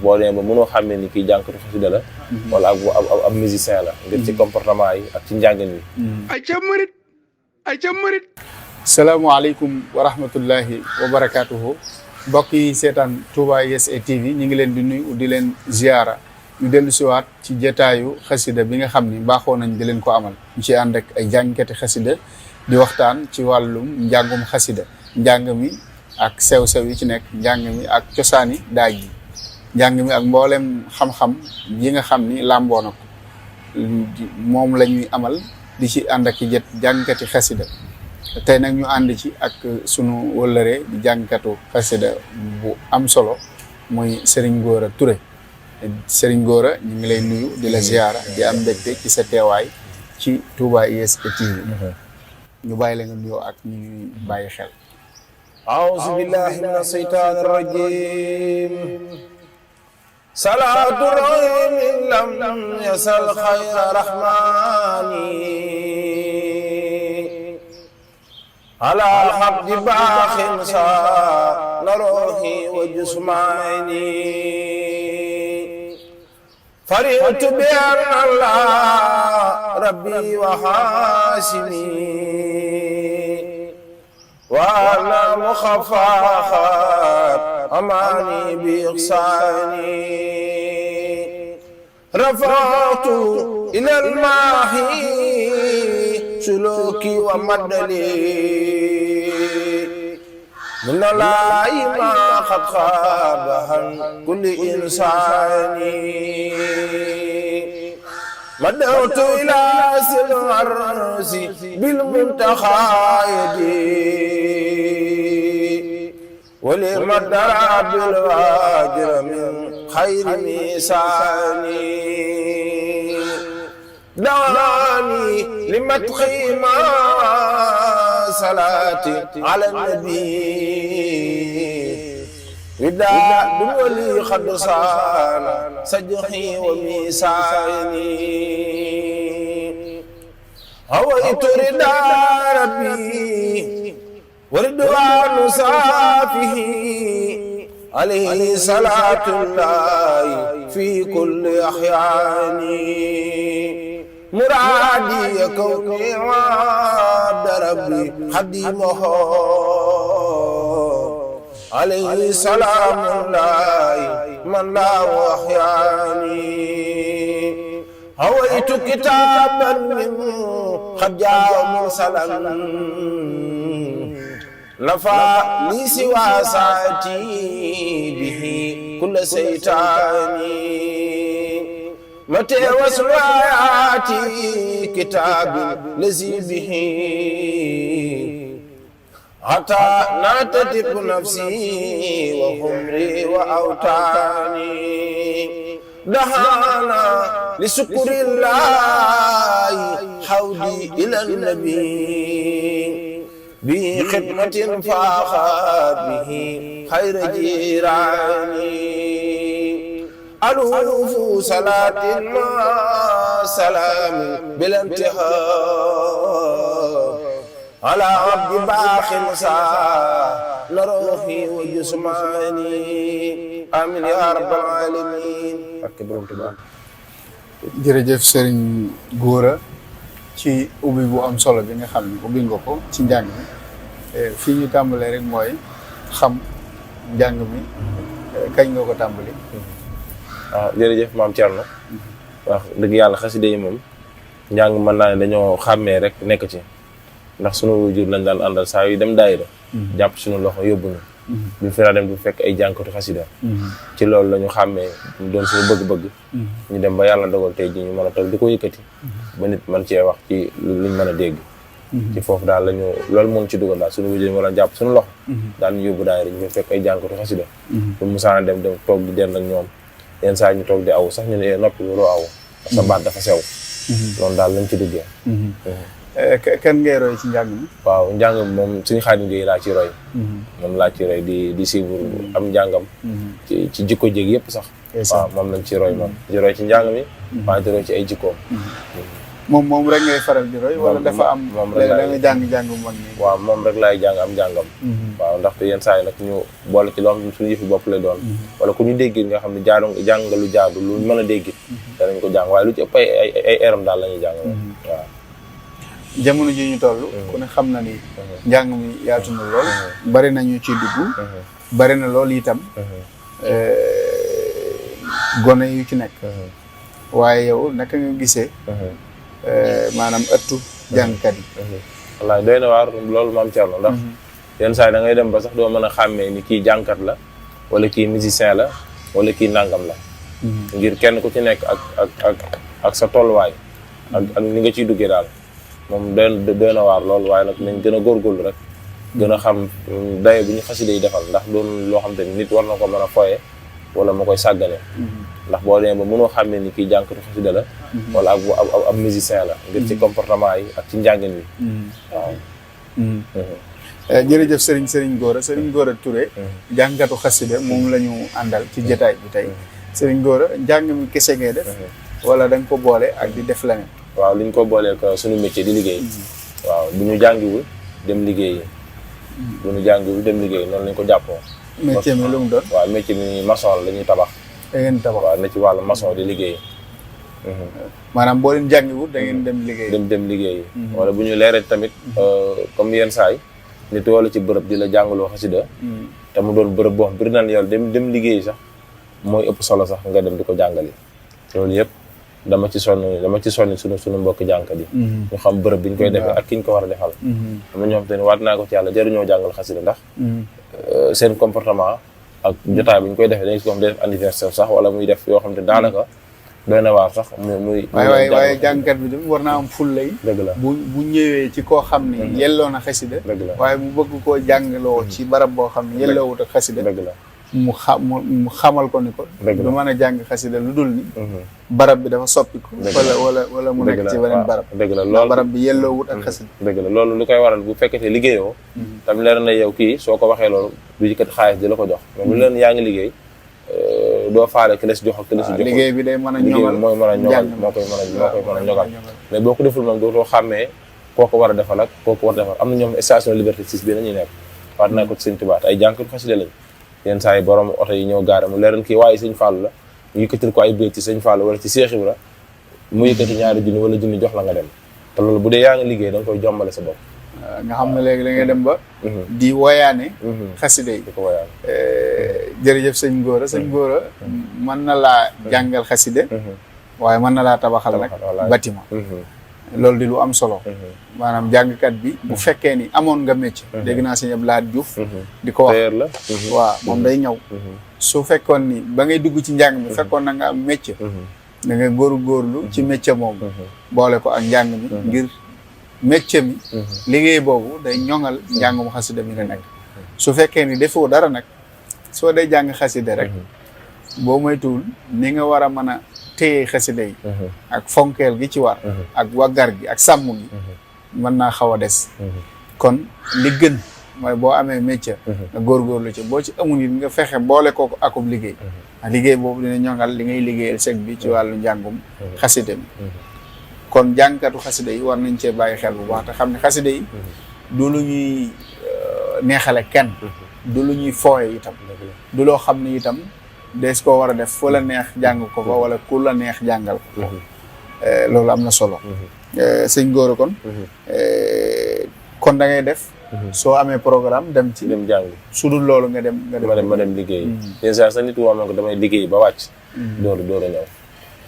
boo demee ba mënoo xàmmee ni kii jànkatu xasida la wala ab musicien la ngir ci comportement yi ak ci njàngin wi ay ca murit salaamaaleykum wa rahmatullahi wa barakaatuhu mbokk yi seetaan Touba USA TV ñu ngi leen di nuyu di leen ziara ñu dellu siwaat ci jotaayu xasida bi nga xam ni baaxoo nañ di leen ko amal ñu ci ànd ak ay jàngkati xasida di waxtaan ci wàllum njàngum xasida njàng mi ak sew-sew yi ci nekk njàng mi ak cosaani daaj yi njàng mi ak mboolem xam-xam yi nga xam ni làmboo na ko moom la ñuy amal di ci ànd ak i jàngkati xasida tey nag ñu ànd ci ak sunu wëllëree di jàngkatu xasida bu am solo muy Serigne Gora Touré Serigne Gora ñu ngi lay nuyu di la ziara di am mbégte ci sa teewaay ci Touba USA TV ñu bàyyi la nga nuyoo ak ñu ñuy bàyyi xel. أعوذ بالله من الشيطان الرجيم صلاة الرحيم لم يسل خير رحماني على الحق باخ صار روحي وجسماني فرحت بأن الله ربي وحاسمي وأنا مخفاخات أماني بإحساني رفعت إلى الماحي سلوكي ومدلي من الله ما قد خاب عن كل إنساني مدعوت إلى العرس بالمنتخى يدي ولمدرى بالواجر من خير ميساني دعاني لمدخي ما صلاتي على النبي وداع دولي قد صان سجحي وميساني هويت رضا ربي ورضوان صافه عليه صلاة الله في كل أحياني مرادي كوني عبد ربي خديمه عليه سلام الله من لا وحياني هويت كتابا من قد جاء مرسلا نفع لي سوى ساعتي به كل سيطاني متى وسواتي كتاب الذي به حتى نعتتب نفسي وعمري وأوتاني دهانا لشكر الله حولي إلى النبي بخدمة فاخت به خير جيراني ألوف صلاة ما سلام بلا انتهاء على عبد باخ لروحي وجسماني آمين يا رب العالمين. jërëjëf Serigne Gora ci ubbi bu am solo bi nga xam ne ubbi nga ko ci njàng mi fii ñu tàmbalee rek mooy xam njàng mi kañ nga ko tàmbali. waaw jërëjëf maam Thierno. wax dëgg yàlla xasida yi moom njàng mën naa ne dañoo xàmmee rek nekk ci. ndax sunu wujur lañ daan àndal saa yu dem daayira jàpp suñu loxo yóbbu ñu bi fi naa dem du fekk ay jànkatu xasida ci loolu la ñu xàmmee mu doon suñu bëgg-bëgg ñu dem ba yàlla dogal tey ji ñu mën a toog di ko yëkkati ba nit man cee wax ci luñ mën a dégg ci foofu daal la ñu loolu moom ci dugal daal suñu wujur ñu war a jàpp suñu loxo daal ñu yóbbu daayira ñu fi fekk ay jànkatu xasida bu musaana dem toog di dend ak ñoom yenn saa ñu toog di aw sax ñu ne noppi waroo aw parce que baat dafa sew loolu daal lañ ci duggee kan ngay roy ci njàng mi. waaw njàng moom suñu Xaadim Géey laa ci roy moom laa ci roy di suivre am njàngam ci jikko jéeg yëpp sax waaw moom lañ ci roy moom di roy ci njàng mi waaye di roy ci ay jikkoom moom rek ngay faral di roy wala dafa am moom rek da nga jàng mag nii waaw moom rek laay jàng am jàngam waaw ndaxte yenn saa yi nag ñu boole ci loo xam ne suñu yëfi bopp lay doon wala ku ñu déggit nga xam ne jàng lu jaadu lu mën a déggit danañ ko jàng waaye lu ci ëpp ay eram daal la ñuy jàng waaw jamono ji ñu toll ku ne xam na ni njàng mi yaatu na lool bari nañu ci dugg bari na lool itam gone yu ci nekk waaye yow naka nga gisee maanaam ëttu jàngkat yi wallaay doy na waar loolu maam Thierno ndax yenn saa yi da ngay dem ba sax doo mën a xàmmee ni kii jàngkat la wala kii musicien la wala kii nangam la ngir kenn ku ci nekk ak sa tolluwaay ak ni nga ciy duggee daal moom doy na waar loolu waaye nag nañ gën a góorgóorlu rek gën a xam daye bu ñu xasida yi defal ndax doon loo xam te ni nit war na ko mën a foye wala ma koy sàggane ndax boo demee ba mënoo xàmmee ni kii jàngkatu xasida la wala ab musicien la ngir ci comportement yi ak ci njàngin wi waaw jërëjëf Serigne Gora Touré jàngkatu xasida moom la ñu àndal ci jotaay bi tey Serigne Gora njàng mi kese ngay def wala da nga ko boole ak di def leneen waaw li ñu ko boolee ko suñu métier di liggéey waaw bu ñu jàngiwul dem liggéey noonu lañ ko jàppoo métier mi lu mu doon waaw métier mi maçon la ñuy tabax da ngeen tabax waaw na ci wàllu maçon di liggéey maanaam boo leen jàngiwul da ngeen dem liggéey dem liggéey wala bu ñu leeree tamit comme yenn saay nit wala ci bërëb di la jàngaloo xasida te mu doon bërëb boo xam biri naan yow dem liggéey sax mooy ëpp solo sax nga dem di ko jàngali loolu yëpp dama ci sonni suñu mbokki jàngkat yi ñu xam bërëb bi ñu koy defee ak ki ñu ko war a defal am na ñoom te ne waat naa ko ci yàlla jëriñoo jàngal xasida ndax seen comportement ak jotaay bi ñu koy defee dañu si ko xam def anniversaire sax wala muy def yoo xam te daanaka doy na waar sax muy waaye jàngkat bi dem war naa am ful lay dëgg la bu ñëwee ci koo xam ne yelloo na xasida dëgg la waaye mu bëgg koo jàngaloo ci barab boo xam ne yelloowut ak xasida dëgg la mu xamal ko ni ko du mën a jàng xasida lu dul ni barab bi dafa soppiku wala mu nekk ci beneen barab dëgg la loolu barab bi yelloowut ak xasida dëgg la loolu lu koy waral bu fekkete liggéeyoo tam leer na yow kii soo ko waxee loolu du yëkkati xaalis di la ko jox mais lu leen yaa ngi liggéey doo faale ki la si jox ak ki la si jox liggéey bi day mën a ñoŋal mooy mën a ñoŋal moo koy mën a ñoŋal mais boo ko deful moom dootoo xàmmee koo ko war a defal ak koo ko war a defal am na ñoom station Liberté 6 bi nañuy nekk waat naa ko ci Sëñ Tuubaa ay jàngkat xasida lañ yenn saa yi borom oto yi ñëw gaare mu leeral kii waaye Sëñ Fallu la ñu yëkkatil ko ay béy ci Sëñ Fallu wala ci Seex Ibra mu yëkkati ñaari junni wala junni jox la nga dem te loolu bu dee yaa ngi liggéey da nga koy jombale sa bopp nga xam ne léegi da ngay dem ba di woyaane xasida yi di ko woyaane jërëjëf Sëñ Gora mën na laa jàngal xasida waaye mën na laa tabaxal nag bâtiment loolu di lu am solo maanaam jàngkat bi bu fekkee ni amoon nga métier dégg naa Sëñ Abdou Lahad Diouf di ko wax la waaw moom day ñëw su fekkoon ni ba ngay dugg ci njàng mi fekkoon na nga am métier da nga góorlu ci métier moom boole ko ak njàng mi ngir métier mi liggéey boobu day ñoŋal njàngum xasida mi nga nekk su fekkee ni defoo dara nag soo dee jàng xasida rek boo moytuwul ni nga war a mën a téye xasida yi ak fonkeel gi ci war ak waggar gi ak sàmm gi mën naa xaw a des kon li gën mooy boo amee métier nga góorgóorlu ci boo ci amul it nga fexe boole kooku akub liggéey liggéey boobu dina ñoŋal li ngay liggéeyal sëñ bi ci wàllu njàngum xasida mi kon jàngkatu xasida yi war nañ cee bàyyi xel bu baax te xam ne xasida yi du lu ñuy neexale kenn du lu ñuy fooye itam du loo xam ne itam des koo war a def fu la neex jàng ko fa wala ku la neex jàngal ko loolu am na solo Sëñ Gora kon da ngay def soo amee programme dem jàngi su dul loolu nga dem ma dem liggéey yenn saa sax nit woo ma ko damay liggéey ba wàcc door a ñëw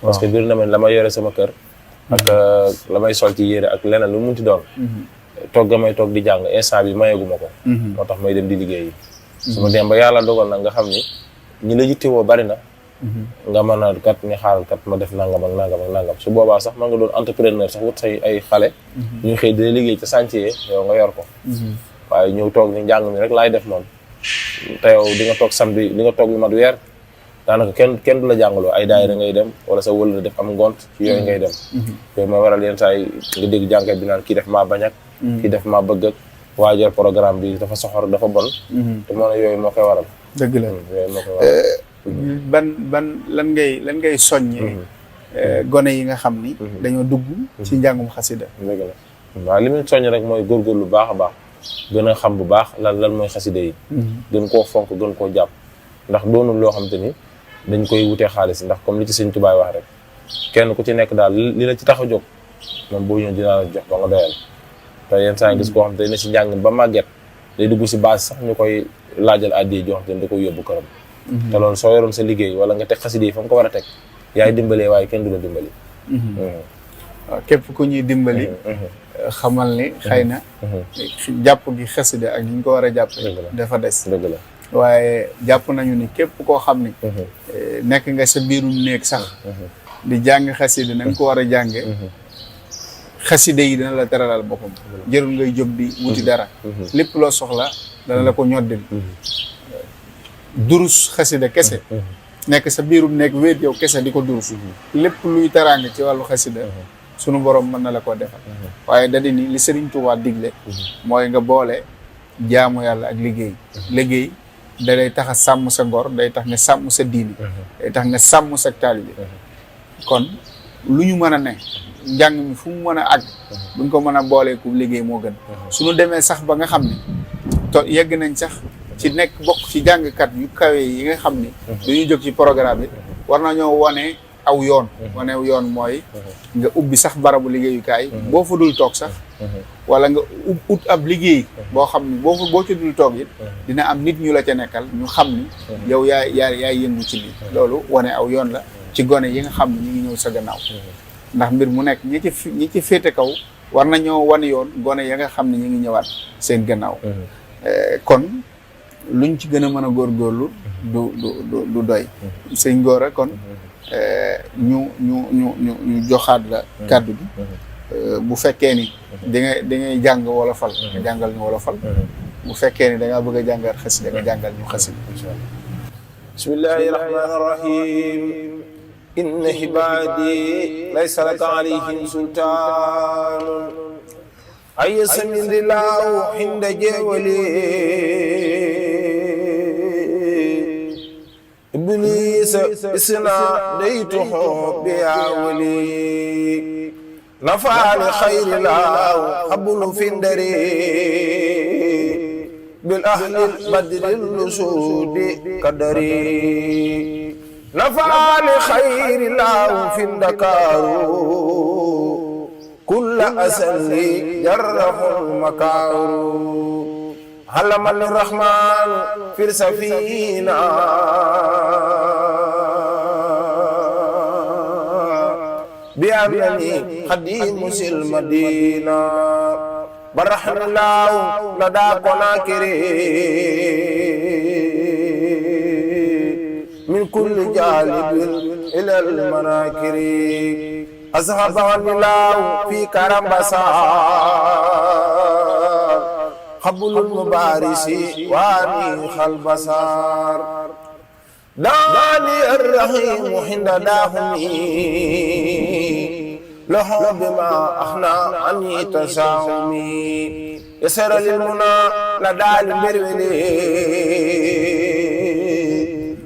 parce que biir na ma la ma yore sama kër ak la may sol ci yére ak leneen lu mu munti doon toog may toog di jàng instant bi mayeguma ko moo tax may dem di liggéey yi su ma dem ba yàlla dogal na nga xam ni ñi la yittewoo bari na nga mën a kat ni xaaral kat ma def nangam ak nangam su boobaa sax man nga doon entrepreneur sax wut say ay xale ñuy xëy dina liggéey ca chantier yow nga yor ko waaye ñëw toog ni njàng mi rek laay def noonu te yow di nga toog samedi di nga toog lu mat weer daanaka kenn du la jàngaloo ay daayira ngay dem wala sa wël def am ngont ci yooyu ngay dem yooyu mooy waral yenn saa yi nga dégg jàngat bi naan kii def maa bañ ak kii def maa bëgg ak waajal programme bi dafa soxor dafa bon te moo ne yooyu moo koy waral dëgg la yooyu moo koy waral lan ngay soññee gone yi nga xam ni dañoo dugg ci njàngum xasida. dëgg la waaw li muy soññ rek mooy góorgóorlu bu baax a baax gën a xam bu baax lan mooy xasida yi gën koo fonk gën koo jàpp ndax doonul loo xam te ni dañ koy wutee xaalis ndax comme li ci sëñ Tuubaa wax rek kenn ku ci nekk daal li la ci tax a jóg moom boo ñëw dinaa la jox ba nga doyal te yenn saa gis koo xam te ne ci njàng ba màgget day dugg si base sax ñu koy laajal addiya joo xam te ne da koy yóbbu këram te loolu soo yoroon sa liggéey wala nga teg xasida yi fa nga ko war a teg yaay dimbalee waaye kenn du la dimbali waaw képp ku ñuy dimbali xamal ni xëy na jàpp gi xasida ak ñu ko war a jàpp dafa des dëgg la waaye jàpp nañu ni képp koo xam ni nekk nga sa biirum néeg sax di jàng xasida na nga ko war a jànge xasida yi dina la teralal boppam jërul ngay jóg di wuti dara lépp loo soxla dana la ko ñoddil durus xasida kese nekk sa biirum néeg wéet yow kese di ko durus lépp luy teraanga ci wàllu xasida sunu borom mën na la ko defal waaye da di ni li Sëriñ Tuubaa digle mooy nga boole jaamu yàlla ak liggéey da lay tax a sàmm sa ngor day tax nga sàmm sa diini day tax nga sàmm sa taalibe kon lu ñu mën a ne njàng mi fu mu mën a àgg buñ ko mën a boolee ku liggéey moo gën suñu demee sax ba nga xam ne to yegg nañ sax ci nekk bokk ci jàngkat yu kawe yi nga xam ni dañuy jóg ci programme bi war nañoo wane aw yoon mooy nga ubbi sax barabu liggéeyukaay boo fa dul toog sax wala nga ut ab liggéey boo xam ni boo ci dul toog it dina am nit ñu la ca nekkal ñu xam ni yow yaay yëngu ci lii loolu wane aw yoon la ci gone yi nga xam ne ñu ngi ñëw sa gannaaw ndax mbir mu nekk ñi ci féete kaw war nañoo wane yoon gone ya nga xam ne ñu ngi ñëwaat seen gannaaw kon luñ ci gën a mën a góorgóorlu du doy sëñ Gora kon ñu joxaat la kàddu gi bu fekkee ni da ngay jàng wolofal nga jàngal ñu wolofal bu fekkee ni da ngaa bëgg a jàngal xasida nga jàngal ñu xasida bismillahi rahmani rahim inna ibadi laysa laka alayhim sultaan ayasa min dilaw hinda jewali إبليس إسنا ديته بأولي نفع لخير الله حبل فندري بالأهل البدر اللسود قدري نفع لخير الله فندكار كل أسل جره المكار علم الرحمن في السفينة بأمني خديم المدينة برحم الله لدى قناكري من كل جانب إلى المناكر أذهب الله في كرم بصار قبل المبارس واني البصار داني الرحيم حين داهمي له بما أخنى عني تساومي يسر للمنى لدى المرولي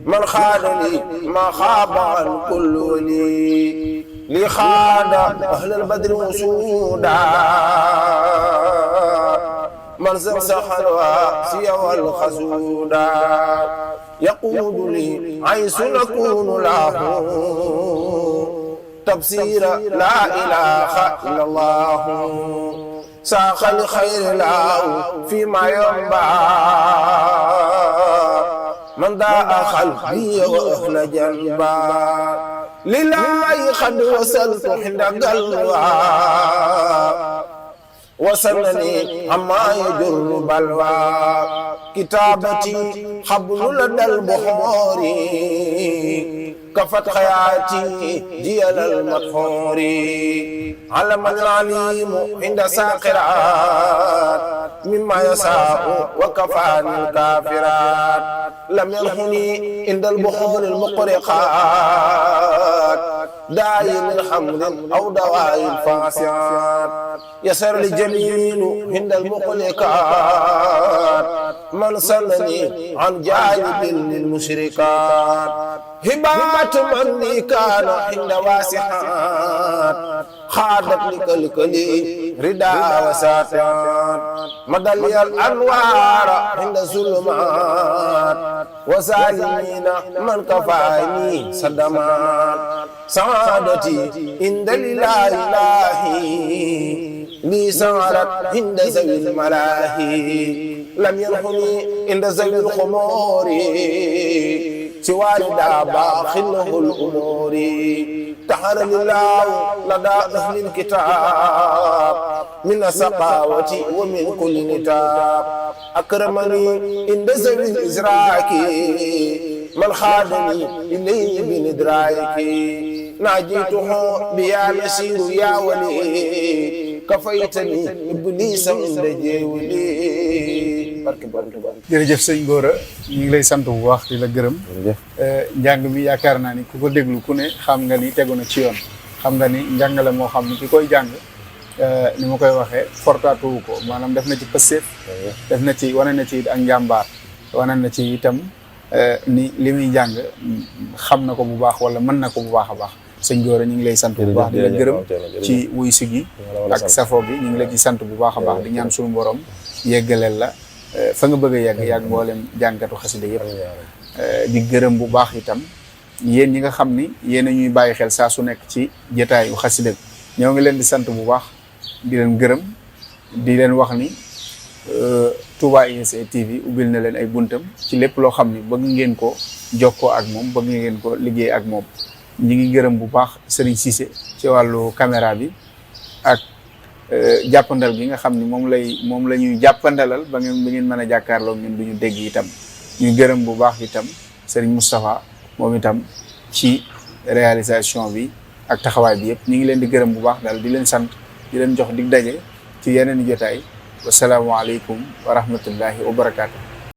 من خاد لي ما خاب عن كل ولي لي خاد أهل البدر وسودا من زمزح الواسي والخزودا يقود لي عيس نكون له تبصير لا إله إلا الله ساق لخير الله فيما ينبع من داء خلقي وأهل جنبا لله قد وصلت حين قلبا وسنني عما يجر بلوى كتابتي حبل لدى البحور كفت حياتي جيل المدحور علم العليم عند ساقرات مما يساء وكفاني الكافرات لم ينحني عند البحور المقرقات داعي من حمد أو دواء الفاسعات يسر لجميل عند المقلقات من سنني عن جانب للمشركات هبات من لي كان عند واسحات خادت لكلكلي ردا وساتات مدلي الأنوار عند ظلمات وسالمين من كفاني صدمات سعادتي عند الإله لي سعرت عند ذوي الملاهي لم يرحمي عند ذوي الخمور سوى لدابا خله الأمور تحرم الله لدى أهل الكتاب من السقاوة ومن كل نتاب أكرمني عند ذوي الإزراك من خادني إليه بندراك ناجيته بيا نسير يا ولي كفيتني إبليس عند جولي jërëjëf sëñ Gora ñu ngi lay sant bu baax di la gërëm njàng mi yaakaar naa ni ku ko déglu ku ne xam nga ni tegu na ci yoon xam nga ni njàngale moo xam ni ki koy jàng ni ma koy waxee fortaatuwu ko maanaam def na ci pësseef def na ci wane na ci ak njàmbaar wane na ci itam ni li muy jàng xam na ko bu baax wala mën na ko bu baax a baax sëñ Gora ñu ngi lay sant bu baax di la gërëm ci wuy si gi ak safo gi ñu ngi la ci sant bu baax a baax di ñaan suñu borom yeggaleel la fa nga bëgg a yegg yàgg mboolem jàngatu xasida yëpp di gërëm bu baax itam yéen ñi nga xam ni yéen a ñuy bàyyi xel saa su nekk ci jotaayu xasida bi ñoo ngi leen di sant bu baax di leen gërëm di leen wax ni Touba USA TV ubbil na leen ay buntam ci lépp loo xam ni bëgg ngeen ko jokkoo ak moom bëgg ngeen ko liggéey ak moom ñi ngi gërëm bu baax Serigne Cissé ci wàllu caméra bi ak jàppandal gi nga xam ni moom la ñuy jàppandalal ba ngeen mën a jàkkaarloo ñun du ñu dégg itam ñuy gërëm bu baax itam Serigne Moustapha moom itam ci réalisation bi ak taxawaay bi yëpp ñu ngi leen di gërëm bu baax daal di leen sant di leen jox dig daje ci yeneen i jotaay wasalaamualeykum wa rahmatullahi wa barakaatu.